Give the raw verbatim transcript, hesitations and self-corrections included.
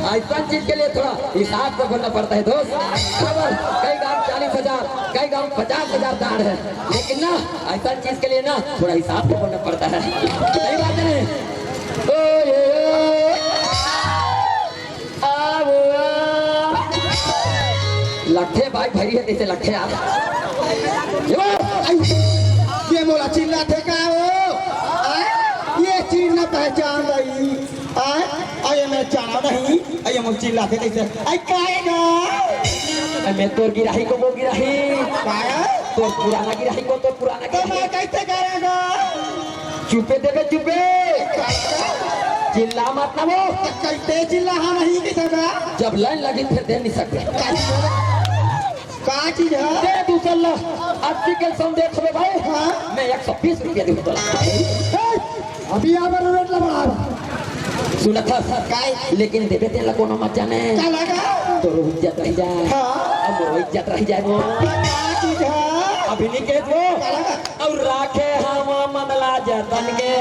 ऐसा चीज के लिए थोड़ा हिसाब से बोलना पड़ता है दोस्त। बराबर, कई गांव चालीस हजार, कई गांव पचास हजार दाढ़ है, लेकिन ना, ऐसा चीज के लिए ना थोड़ा हिसाब से बोलना पड़ता है। सही बात है नहीं? ओ ये, ओ। आ वो, आ। लट्ठे भाई भरी है, जैसे लट्ठे आप। ये वो, आई, ये मोला चिल्लाथे का हो? आय, ये चिन्ह पहचान रही। आय, आय, मैं जाना नहीं। आय, ये मोला चिल्लाथे कैसे? आय, काय ना? आय, मैं तोर गिराही को वो गिराही। काय? तोर पुराना गिराही को तोर पुराना तो गिराही। मैं कैसे करेगा? चुपे देबे, चुपे। चिल्ला मत ना वो। तो कैसे चिल्ला हम नहीं के सका? जब लाइन लगी फिर दे नहीं सकते। का चीज है? दे दू सल्ला, अस्सी के सौंदे थोड़े भाई। हाँ। मैं एक सौ बीस रुपया दूँ तोला। ए, अभी आवर रेट ला बढ़ा। सुनत हस? काय? लेकिन देबे तेला कोनो मत जाने। का लगा? तोर इज्जत रह जाए। हाँ। अब मोर इज्जत रह जाए वो। का चीज है? अभी नहीं कहत वो। का लगा? और राखे हम मन ला जतन के।